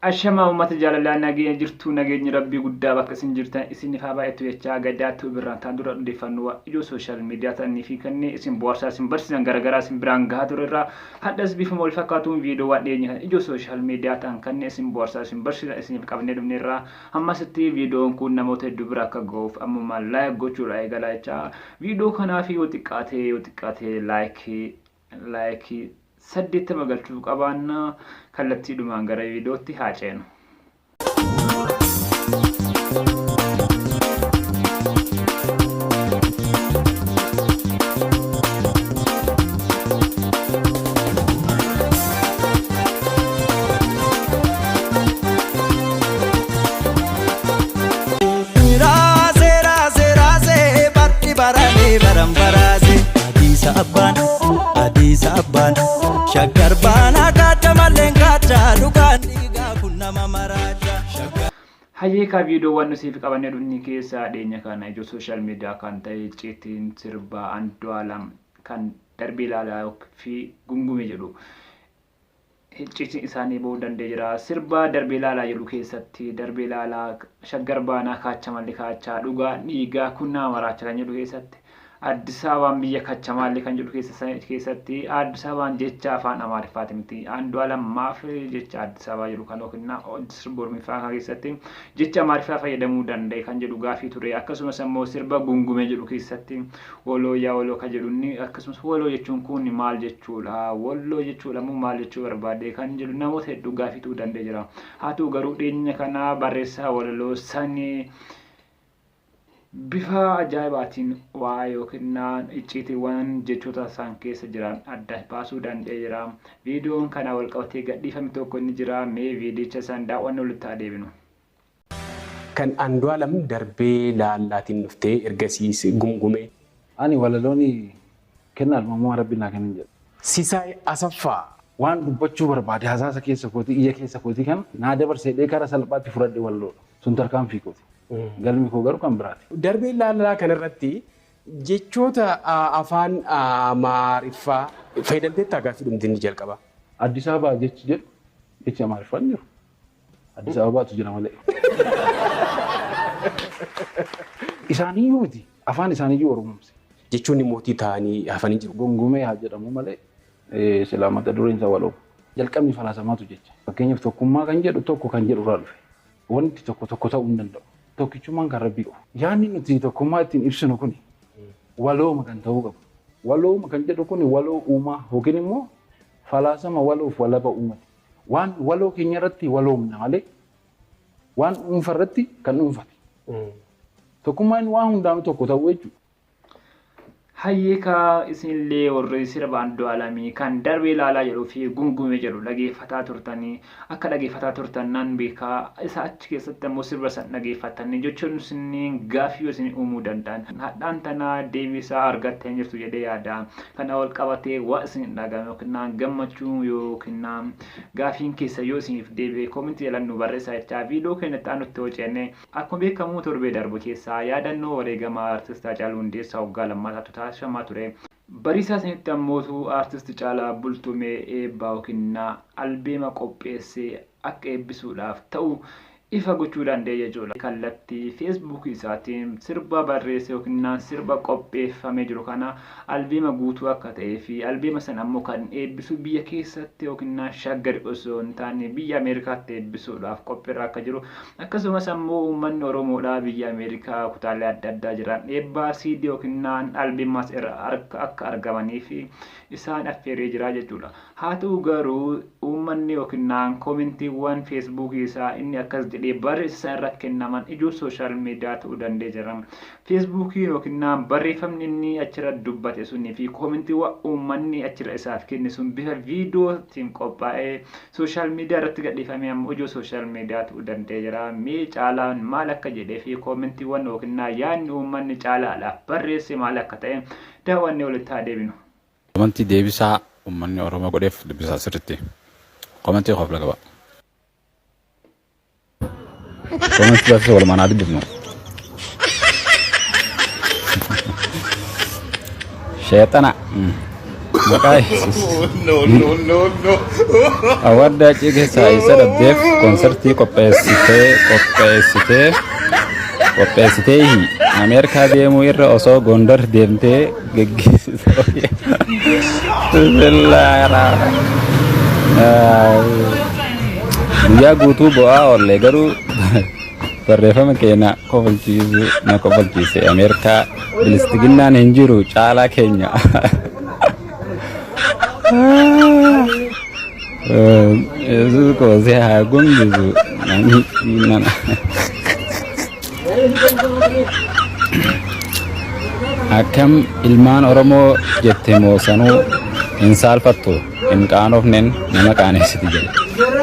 Ashamaa uummata jaalalaa, nageenya jirtuu? Nageenyi rabbii guddaa bakka isin jirtan isiniif haa baay'atu jechaa, gadaattuu birraan ta'an dura odeeffannoo ijoo social media ta'anii fi kanneen isin bohaarsaa, isin barsiisan garaagaraa isin biraan gahaa ture irraa hadhas bifuma wal fakkaatuun viidiyoowwan dhiyeenya kana ijoo social media ta'an kanneen isin bohaarsaa, isin barsiisan isiniif qabnee dhufne irraa hammasitti viidiyoon kun namoota hedduu bira akka ga'uuf ammuma like gochuudha eegalaa jechaa, viidiyoo kanaaf yoo xiqqaate like 80 galchuu qabaanna. Kallattiidhumaan gara viidiyootti haa ceenu. Raasee raasee raasee, barri baranee baran baraase. Adiisa abbaan, adiisa abbaan, shaggar baanaa kaacha malleen kaacha, dhugaan dhiigaa kun nama maraacha. Hayyee kaa, viidiyoowwan nusiif qabannee dhufni keessaa dhiyeenya kana ijoo social media kan ta'e icciitiin sirbaa Andu'aalam kan Darbee Ilaalaa fi Gungume jedhu icciitiin isaanii bahuu danda'ee jira. Sirba Darbee Ilaalaa jedhu keessatti, "Darbee ilaalaa, shaggar baanaa kaacha malli kaachaa, dhugaa dhiigaa kun nama maraacha" kan jedhu keessatti, "Addis Ababaan biyya kachamaallee" kan jedhu keessatti Addis Ababaan jecha afaan Amaariffaati miti. Andu'aalam maaf jecha Addis Ababaa jedhu kan yookiin sirba Oromiffaa kana keessatti jecha Amaariffaa fayyadamuu danda'e kan jedhu gaafii ture. Akkasumas immoo sirba Gungume jedhu keessatti "Woloo yaa woloo" kan jedhu inni, akkasumas woloo jechuun kun maal jechuudha? Walloo jechuudha moo maal jechuu barbaade kan jedhu namoota hedduu gaafii ta'uu danda'e jira. Haa ta'u garuu, dhiyeenya kana barreessaa walaloo sanii bifa ajaa'ibaatiin waa yookiin icciitiiwwan jechoota isaan keessa jiran adda baasuu danda'ee jira. Viidiyoon kana wal qabatee gadhiifame tokko inni jira. Mee viidiyicha isaan daawwannu walitti haa deebinu. Kan Andu'aalam Darbee Laallaatiin dhuftee ergasiis Gungume. Ani walaloon kennaa uumamaa rabbi naa kennan jedha. Sisaay Asaffaa. Waan dubbachuu barbaade, hasaasa keessa kootii, ija keessa kootii kan naa dabarsee karaa salphaatti fudhadhe walaloodha. Sun tarkaanfii kooti. Galmi koo garuu kan biraati. Darbee Laallaa kanarratti jechoota afaan Amaariffaa fayyadamteettaa gaaffii dhumti inni jalqaba. Addis Ababaa jechi jedhu jechi Amaariffaa hin jiru. Addis Ababaatu jira malee. Isaaniyyuu miti, afaan isaaniyyuu Oromoomse. Jechoonni mootii ta'anii hafanii jiru. Gungumee haa jedhamu malee, silaa mata dureen isaa waloo. Jalqabni falaasamaatu jecha. Fakkeenyaaf, tokkummaa kan jedhu tokko kan jedhu irraa dhufe. Wanti tokko tokko ta'uu hin danda'u. Tokkichummaan kan rabbii qabu. Yaadni nuti tokkummaa ittiin ibsinu kuni walooma kan ta'uu qabu. Walooma kan jedhu kuni waloo uumaa yookiin immoo falaasama waloof walaba uumati. Waan waloo keenya irratti waloomna malee waan dhuunfa irratti kan dhuunfate. Tokkummaan waan hundaanuu tokko ta'uu jechuudha. Hayyeekaa, isinillee warri sirba Andu'aalamii kan Darbee Ilaalaa jedhuu fi Gungume jedhu dhageeffataa turtanii, akka dhageeffataa turtan nan beekaa. Isa achi keessatti ammoo sirba san dhageeffatanii jechuun isiniin gaaffii isin uumuu danda'an hadhaan tanaa deebisaa argattanii jirtu jedhee yaada. Kana wal qabatee waa isin dhagame yookiin gammachuu yookiin gaafiin keessa yoo isiniif deebi'e koomentii jalaan nu barreessaa jechaa, viidiyoo keenyatti aanutti yoo ceene, akkuma beekamu torbee darbu keessaa yaadannoo wareegama aartist Haacaaluu Hundeessaa waggaa lammataatu taasifamaa ture. Bariisaa sanitti ammootu aartist Caalaa Bultumee eebbaa yookiin albeema qopheessee akka eebbisuudhaaf ta'u ifa gochuu danda'e jechuudha. Kallattii feesbuukii isaatiin sirba barreesse yookiin sirba qopheeffamee jiru kana albeema guutuu akka ta'ee fi albeema sana ammoo kan eebbisu biyya keessatti yookiin Shaggar osoo hin taane biyya Ameerikaatti eebbisuudhaaf qophiirra akka jiru, akkasumas ammoo uummanni Oromoodhaa biyya Ameerikaa kutaalee adda addaa jiran eebbaa CD yookiin albeemaas irra akka argamanii fi isaan affeeree jira jechuudha. Haa ta'u garuu, uummanni yookiin koomentiiwwan feesbuukii isaa inni akkas jedhee barreessa irra kennaman ijoo social media ta'uu danda'e jira. Feesbuukii yookiin barreeffamni inni achirra dubbate sunii fi koomentiiwwan uummanni achirra isaaf kenne sun bifa viidiyootiin qophaa'ee social media irratti gadhiifamee ammoo ijoo social media ta'uu danda'e jira. Mee Caalaan maal akka jedhee fi koomentiiwwan yookiin yaadni uummanni Caalaadhaaf barreesse maal akka ta'e daawwannee walitti haa deebinu. Komantii deebisaa uummanni Oromoo godheef dubbisaa sirriitti. Komantii kofla qaba. Komantii barsiisa walumaan haa dubbifnu. Sheexana. Maqaa Yesuus. Awwaaddaa achii keessaa isa dhabdeef konsartii qopheessitee qopheessitee qopheessitee Ameerikaa deemuu irra osoo Gondar deemtee geggeessite. Guyyaa guutuu bo'aa oolle, garuu barreeffama kee na kofalchiisu na kofalchiise. Ameerikaa bilistiginnaan hin jiru caalaa keenya. Yesuus koo si haa gombisu namni nana. Akkam ilmaan Oromoo jette moo sanuu hin saalfattu, hin qaanofnen nama qaanessiti jedhe.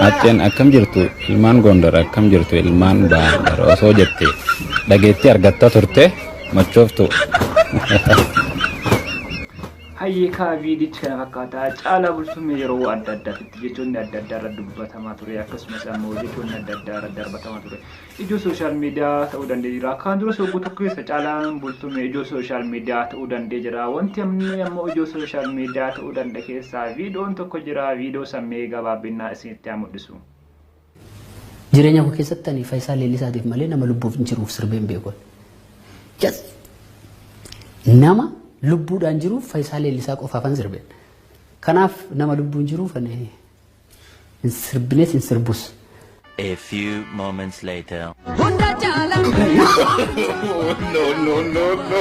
Hacceen akkam jirtu ilmaan Gondar, akkam jirtu ilmaan Baandar osoo jette dhageettii argatta turte machooftu. Hayyee kaa, viidichi kana fakkaata. Caalaa Bultumee yeroo adda addaatitti jechoonni adda addaa irra dubbatamaa ture, akkasumas ammoo jechoonni adda addaa irra darbatamaa ture. Ijoo social media ta'uu danda'ee jira. Kaan duras waggoota tokko keessa Caalaan Bultumee ijoo social media ta'uu danda'ee jira. Wanti amni ammoo ijoo social media ta'uu danda'e keessaa viidiyoon tokko jira. Viidiyoo sammee gabaabbinaa isinitti haa mul'isu. Jireenya koo keessatti ani Faayisaa Leellisaatiif malee nama lubbuuf hin jiruuf sirbee hin beeku. Yes. Nama lubbuudhaan jiruuf Faayisaa Leellisaa qofaafan sirbeen. Kanaaf nama lubbuun jiruuf ani hin sirbines, hin sirbus. A few moments later. Hunda caala. No, no, no, no.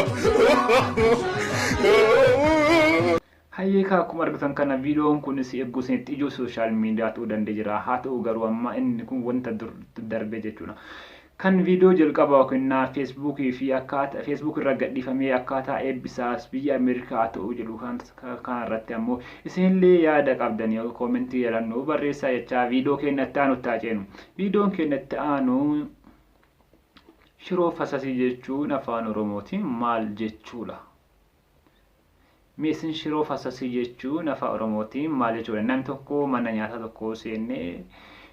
Hayyee kaa, akkuma argitan kana viidiyoon kunis eeguu isinitti ijoo social media ta'uu danda'e jira. Haa ta'u garuu amma inni kun wanta dur darbe jechuudha. Kan viidiyoo jalqabaa yookiin Feesbuukii fi akkaataa Feesbuuk irra gadhiifamee akkaataa eebbisaas biyya Ameerikaa ta'uu jedhu kan irratti ammoo isinillee yaada qabdan koomentii jedhannu barreessaa jechaa, viidiyoo keenyatti aanu itti haa ceenu. Viidiyoon keenyatti aanu shiroo fasasii jechuun afaan Oromootiin maal jechuudha? Mee isin shiroo fasasii jechuun afaan Oromootiin maal jechuudha? Namni tokko mana nyaataa tokko seennee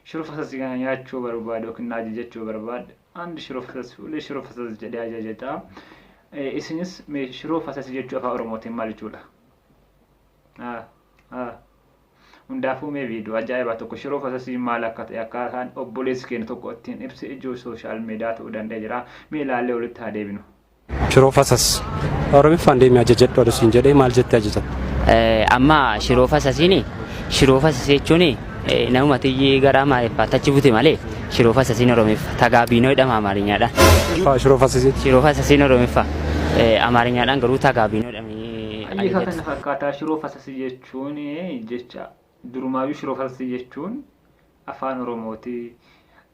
shiroo fasasii kana nyaachuu barbaade yookiin ajajachuu barbaade, አንድ ሽሮ ፈሰስ፣ ሁሌ ሽሮ ፈሰስ jedhee ajajata. Isinis mee shiroo fasasii jechuu afaan Oromootiin maal jechuudha? Hundaafuu mee viidiyoo ajaa'ibaa tokko shiroo fasasii maal akka ta'e akkaataan obboleessi keenya tokko ittiin ibse ijoo social media ta'uu danda'e jira. Mee ilaallee walitti haa deebinu. Shiroo fasas Oromiffaan deemee ajajadhu aduu siin jedhee maal jettee ajajatta? Amma shiroo fasasiin, shiroo fasasii jechuun namuma tiyyi gara Amaariffaatti achi bute malee shiroo fasasiin Oromiffa tagaabiinoo jedhama Amaarinyaadhaan. Shiroo fasasii. Shiroo fasasiin Oromiffa, Amaarinyaadhaan garuu tagaabiinoo jedhamee Hayyee, kana ajajatu. fakkaataa shiroo fasasii jechuun jecha durumaayyuu shiroo fasasii jechuun afaan Oromooti.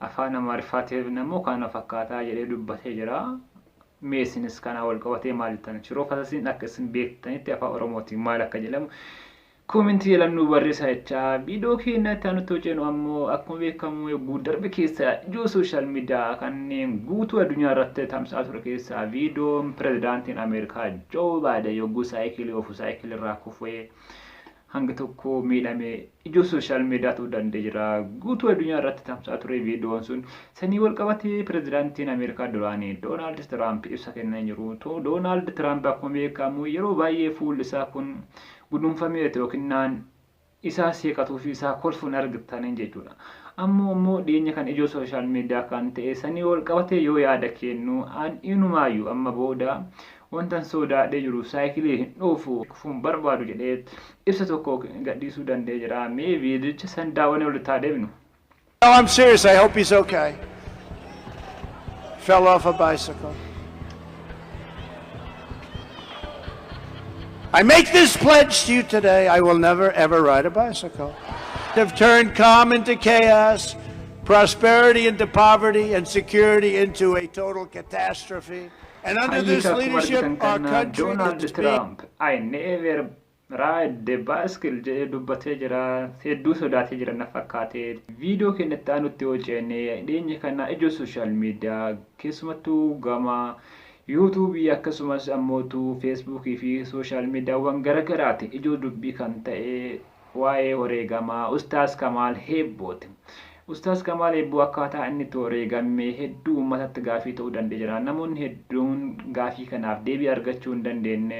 Afaan Amaariffaatiif immoo kana fakkaataa jedhee dubbatee jira. Mee isinis kana wal qabatee maal jettan? Shiroo fasasiin akka isin beektanitti afaan Oromootiin maal akka jedhamu koomentii jedhamnu barreessaa jechaa, viidiyoo keenya itti aanutti hojjennu ammoo akkuma beekamu yogguu darbe keessa ijoo social media kanneen guutuu addunyaa irratti tamsa'aa ture keessaa viidiyoon pirezidaantiin Ameerikaa Joo Baayiden yogguu saayikilii oofu saayikilii irraa kufee hanga tokko miidhame ijoo social media ta'uu danda'e jira. Guutuu addunyaa irratti tamsa'aa ture viidiyoon sun. Sanii wal qabatee pirezidaantiin Ameerikaa duraanii Doonaald Tiraamp ibsa kennaa jiru. Doonaald Tiraamp akkuma beekamu yeroo baay'ee fuulli isaa kun guduunfamee yookiin naan isaa seeqatuu fi isaa kolfuun argatanii jechuudha. Ammoo dhiyeenya kan ijoo social media kan ta'e sanii wal qabatee yoo yaada kennu, an inumaayyuu amma booda wantan sodaadhee jiru saayikilii hin dhoofu, kufuun barbaadu jedhee ibsa tokko gadhiisuu danda'ee jira. Mee viidicha san daawwannee walitti haa deebinu. No, I'm serious. I hope he's okay. Fell off a bicycle. I make this pledge to you today. I will never, ever ride a bicycle. Have turned calm into chaos, prosperity into poverty, and security into a total catastrophe. And under this Hayyuu, akkuma leadership, argitan our kana country Doonaald is being Tiraamp "I never ride the bicycle" jedhee dubbatee jira. Hedduu sodaatee jira na fakkaate. Viidiyoo keenyatti aanutti yoo ceene, dhiyeenya kana ijoo social media keessumattuu gama yuutuubii akkasumas ammootu feesbuukii fi social miidiyaawwan garagaraati ijoo dubbii kan ta'e waa'ee wareegamaa Ustaaz Kamaal Heebbooti. Ustaaz Kamaal Heebboo akkaataa inni itti wareegame hedduu uummatatti gaafii ta'uu danda'e jira. Namoonni hedduun gaafii kanaaf deebii argachuu hin dandeenye.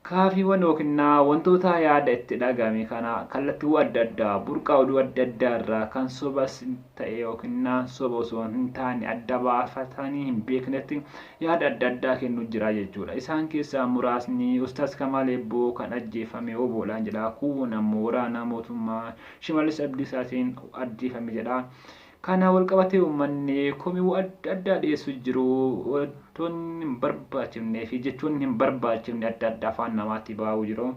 Kaafiiwwan yookiin wantoota yaada itti dhagahame kana kallattiiwwan adda addaa burqaa oduu adda addaa irraa kan sobas ta'e yookiin soba osoo hin taane adda baafatanii hin beeknetti yaada adda addaa kennu jira jechuudha. Isaan keessaa muraasni Ustaaz Kamaal Eebboo kan ajjeefame oboodhaan jedha. Kuuwwan ammoo waraana mootummaa Shimallis Abdiisaatiin ajjeefame jedha. Kana walqabatee uummanni komiiwwan adda addaa dhiyeessu jiru. Wantoonni hin barbaachifnee fi jechoonni hin barbaachifne adda addaa afaan namaatti ba'uu jiru.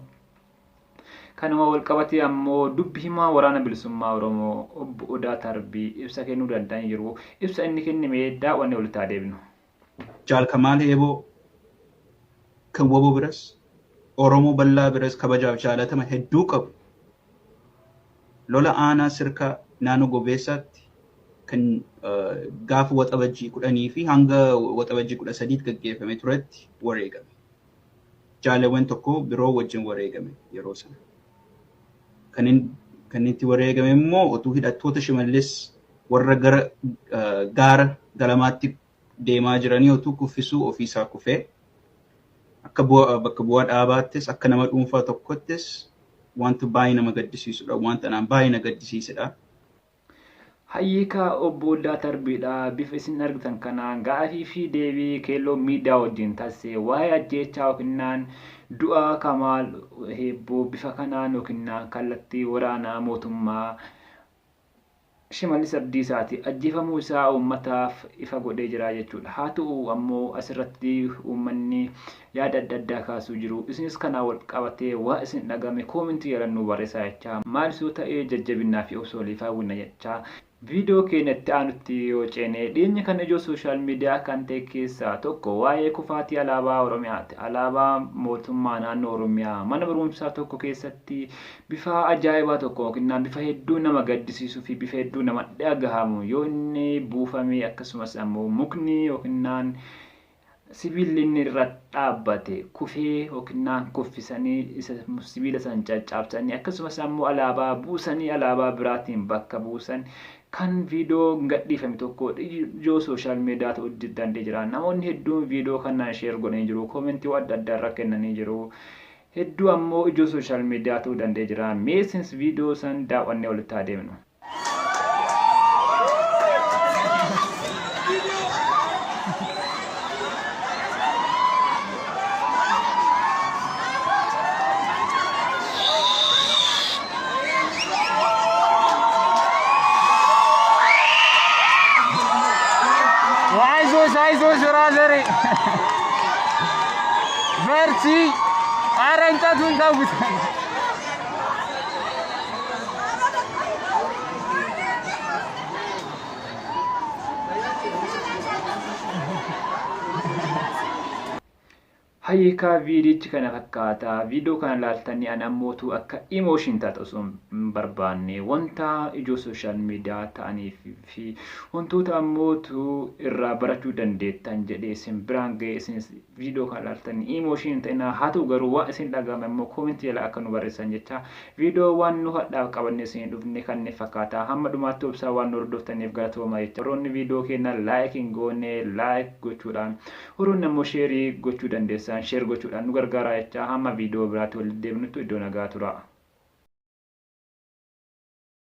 Kanuma walqabatee ammoo dubbi himaa waraana bilisummaa Oromoo obbo Odaa Tarbii ibsa kennuu danda'anii jiru. Ibsa inni kennime daawwannee walitti haa deebinu. Jaal Kamaal Eeboo kan WBO biras Oromoo bal'aa biras kabajaaf jaalatama hedduu qabu. Lola aanaa sirkaa naannoo Gobeessaatti kan gaafa waxabajjii 10 fi hanga waxabajjii 13tti gaggeeffame turetti wareegame. Jaalawwan tokko biroo wajjin wareegame yeroo sana. Kan itti wareegame immoo otuu hidhattoota Shimallis warra gara gaara galamaatti deemaa jiranii otuu kuffisuu ofiisaa kufee akka bakka bu'aa dhaabaattis akka nama dhuunfaa tokkottis wanta baay'ee nama gaddisiisudha. Wanta anaan baay'ee na gaddisiisedha. Hayyiikaa obbo Odaa Tarbiidha. Bifa isin argitan kanaan gaafii fi deebii keelloo miidiyaa wajjin taasise waa'ee ajjeechaa yookiin du'a Kamaal Eebboo bifa kanaan yookiin kallattii waraanaa mootummaa Shimallis Abdiisaati ajjeefamuu isaa uummataaf ifa godhee jira jechuudha. Haa ta'u ammoo asirratti uummanni yaada adda addaa kaasuu jiru. Isinis kanaa wal qabatee waa isin dhagame koomentii yaadannoo barreessaa jechaa maal soo ta'ee jajjabinaa fi obsa waliif hawwina jechaa. Viidiyoo keenya itti aanutti yoo ceene dhiyeenya kana ijoo sooshaal miidiyaa kan ta'e keessaa tokko waa'ee kufaatii alaabaa Oromiyaati. Alaabaa mootummaa naannoo Oromiyaa mana barumsaa tokko keessatti bifa ajaa'ibaa tokko yookiin bifa hedduu nama gaddisiisuu fi bifa hedduu nama dhagahamu yoo inni buufame akkasumas ammoo mukni yookiin sibiilli inni irra dhaabbate kufee yookiin kuffisanii isa sibiila san caccabsanii akkasumas ammoo alaabaa buusanii alaabaa biraatiin bakka buusan kan viidiyoo gadhiifame tokko ijoo sooshaal miidiyaa ta'uu danda'ee jira. Namoonni hedduun viidiyoo kanaan sheer godhanii jiru. Koomentii adda addaa irra kennanii jiru. Hedduu ammoo ijoo sooshaal miidiyaa ta'uu danda'ee jira. Meesins viidiyoo san daawwannee walitti haa deemnu. አይዞሽ አይዞሽ ብራዘሬ በርቺ። ኧረ እንጨቱን ተውት። Hayyikaa viidiyichi kana fakkaata. Viidiyoo kana ilaaltanii ani ammootu akka emotion taate osoo hin barbaanne wanta ijoo sooshaal miidiyaa ta'anii fi wantoota ammootu irraa barachuu dandeettan jedhee isin biraan ga'e isin viidiyoo kana ilaaltanii emotion hin ta'inaa. Haa ta'u garuu waan isin dhagahame immoo koomentii jala akka nu barreessan jecha viidiyoo waan nu hadhaaf qabannee isin dhufne kanneen fakkaata. Hamma dhumaatti obsaa waan nu hordoftaniif galatooma jecha. Warroonni viidiyoo keenya laayik hin goone laayik gochuudhaan warroonni ammoo sheerii gochuu dandeessan sheer gochuudhaan nu gargaara jecha hamma viidiyoo biraatti walitti deemnutti iddoo nagaa tura.